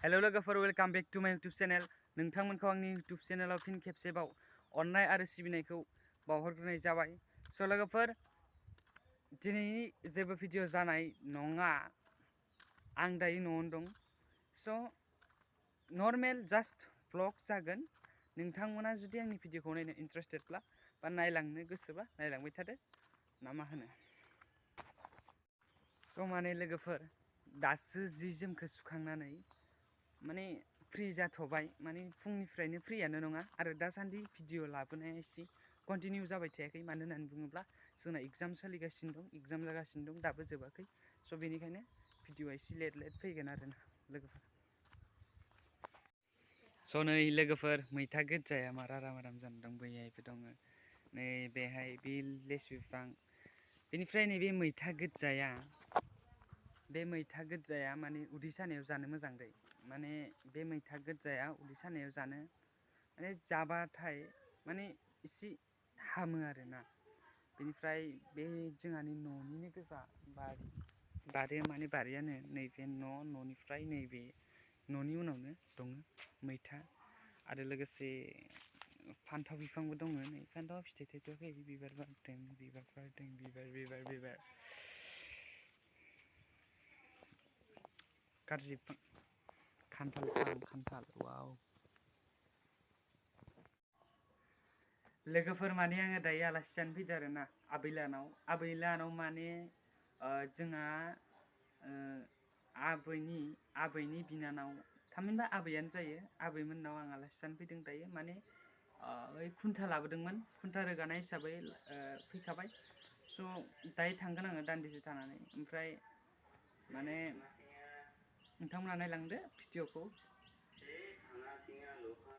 Hello Lwgwfwr welcome back to my YouTube channel. नोंथांमोनखौ आंनि YouTube चेनेलाव फिन खेबसेबाव अननाय आरो सिबिनायखौ बावहरग्रोनाय जाबाय। स' लोगोफोर दिनैनि जेबो भिडिअ जानाय नङा। आं दायो न'आवनो दं। स' नर्मेल जास्ट ब्लग जागोन। नोंथांमोना जुदि आंनि भिडिअखौ नायनो इन्टारेस्टेडब्ला बा नायलांनो गोसोबा नायलांबाय थादो ना मा होनो। स' माने लोगोफोर दासो जि जोमखौ सुखांनानै माने फ्रि जाथ'बाय, माने फुंनिफ्रायनो फ्रियानो नङा आरो दासान्दि भिडिअ लाबोनाया एसे कन्टिनिउ जाबाय थायाखै। मानो होननानै बुङोब्ला जोंना एग्जाम सोलिगासिनो दं, एग्जाम जागासिनो दं, दाबो जोबाखै। स' बेनिखायनो भिडिअआ एसे लेट फैगोन आरोना लोगोफोर। स' नै लोगोफोर मैथा गोजाया मारा राम जाना दं, बैहायबो दङ, नै बेहाय बे लेसु बिफां, बेनिफ्राय नैबे मैथा गोजाया माने उदै सानायाव जानो मोजां दै। माने बे मैथा गोजाया उदै सानायाव जानो माने जाबाथाय माने एसे हामो आरोना। बेनिफ्राय बे जोंहानि न'निनो गोजा बारिया माने बारियानो नैबे न'निफ्राय नैबे न'नि उनावनो दङ मैथा आरो लोगोसे फान्थाव बिफांबो दङ। नै फान्थाव फिथाइ थाइथ'वाखै, बिबार बारदों, बिबार गाज्रि बिफां खान्थाल वाव। लोगोफोर माने आङो दायो आलासि जानो फैदों आरोना आबैलानाव माने जोंहा आबैनि बिनानाव, थामहिनबा आबैयानो जायो, आबैमोननाव आं आलासि जानो फैदों दायो। माने ओइ खुन्था लाबोदोंमोन, खुन्था रोगानाय हिसाबै फैखाबाय। स' दायो थांगोन आङो दान्दिसे थानानै। ओमफ्राय माने नोंथांमोना नायलांदो भिडिअखौ,